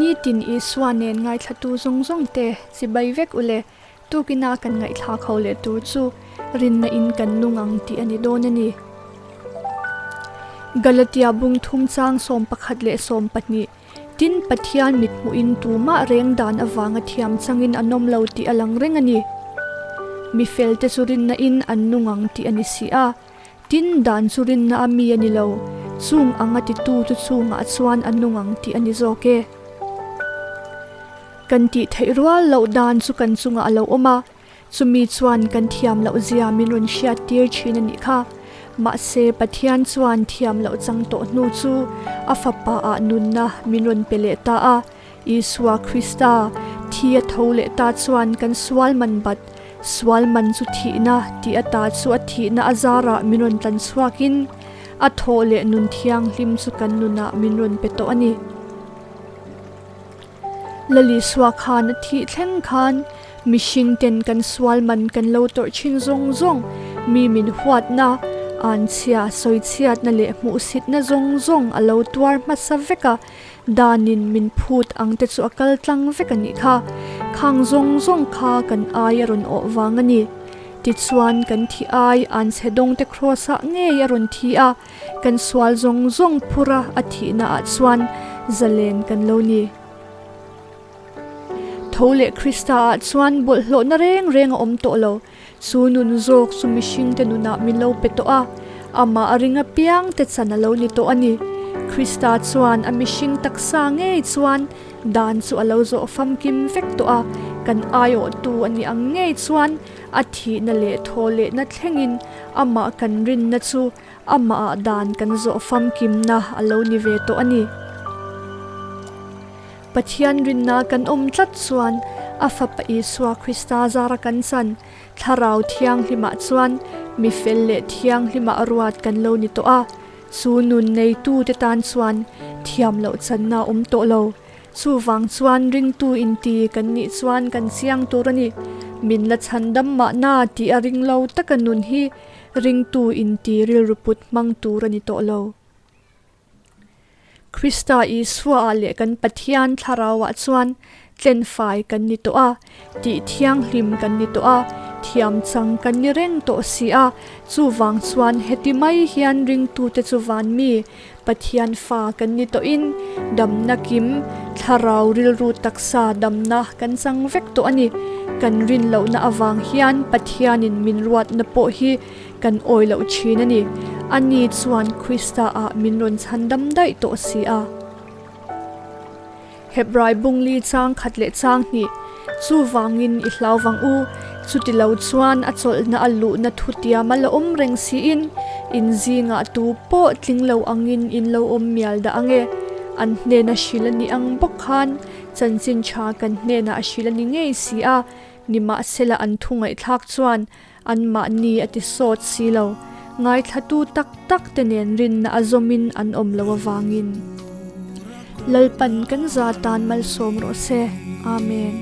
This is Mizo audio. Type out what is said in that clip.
Nitin Isua nen ngaithlatu zawng zawng te chibai vek ule Tukina kan ngaihthla kho leh tur chu rinna in kan nung ang tih a ni dawn a ni. Galatia bung thum chang 11 leh 12, Tin, Pathian mithmuhin tumah reng dan avanga thiam changin an awm lo tih a lang reng a ni. Mi felte chu rinna in an nung ang tih a ni si a. Tin, dan chu rinna a mi a ni lo, chung anga titu chu chungah chuan a nung ang tih a ni zawk e. Kan tih theih rual loh dan chu kan chungah a lo awm a, chumi chuan kan thiam loh zia min rawn hriat tir thin a nih kha. Mahse, Pathian chuan thiam loh chang tawh hnu chu a Fapa ah nunna min rawn pe leh ta a. Isua Krista, thi a tho leh ta chuan kan sual man bat, sual man chu thihna tih a ta chu a thihna a zarah min rawn tlan chhuakin a thawh leh nun thianghlim chu kan nunah min rawn pe tawh a ni. Lalisua khan a thih thleng khan mihring ten kan sual man kan lo tawrh thin zawng zawng, mi min huatna, anchhia, sawichhiatna leh hmuhsitna zawng zawng a lo tuar hmasa vek a, danin min phut ang te chu a kal tlang vek a nih kha. Khang zawng zawng kha kan ai a rawn awh vang a ni. Tichuan kan thi ai anchhe dawngte kraws-ah ngei a rawn thi a. Kan sual zawng zawng phura a thihna ah chuan zalen kan lo ni. Tho leh Krista ah chuan bawlhhlawhna reng reng a awm tawh lo. Chu nun zawk chu mihringte nunah min lo pe tawh a, amah a ring apiang te chan a lo ni tawh a ni. Krista chuan a mihring taksa ngei chuan dan chu a lo zawh famkim vek tawh a, kan aiawhtu a nih ang ngei chuan a thihna leh thawhlehna thlengin amah kan rinna chu Amah ah dan kan zawh famkimna a lo ni ve tawh a ni. Pathian rinna kan awm tlat chuan a Fapa Isua Krista zara kan chan Thlarau Thianghlimah chuan mi fel leh thianghlimah ruat kan lo ni tawh a. Chu nun neitute tan chuan thiam loh channa a awm tawh lo. Chuvang chuan ringtu inti kan nih chuan kan chiang tur a ni. Min la chhandam mahna tih a ring lo taka nun hi Ringtu inti rilru put hmang tur a ni tawh lo. Krista Isua-ah leh kan Pathian Thlarau-ah chuan tlenfai kan ni tawh a, tih thianghlim kan ni tawh a, thiam chang kan ni reng tawh si a, chuvang chuan heti mai hian ringtute chu van mi, Pathian fa kan ni tawhin damna kim, thlarau rilru taksa damna kan chang vek tawh a ni. Kan rin lohna avang hian Pathianin min ruatna pawh hi kan awi loh thin a ni. Ani chuan Krista ah min rawn chhandam daih tawh si a. Hebrai bungli chang khat leh chang hnih, Chuvangin i hlau vang u, chuti lo chuan a chawlhna a luhna thutiam a la awm reng siin in zingah tu pawh tling lo angin in lo awm mial dah ang e. An hnena hrilh a nih ang bawk khan chanchin tha kan hnenah a hrilh a ni ngei si a, nimahsela an thu ngaihthlak chuan anmahni a ti sawt si lo. Ngaithlatu tak tak te nen rinna a zawmin an awm lo avangin. Lalpan kan za tan malsawm rawh se. Amen.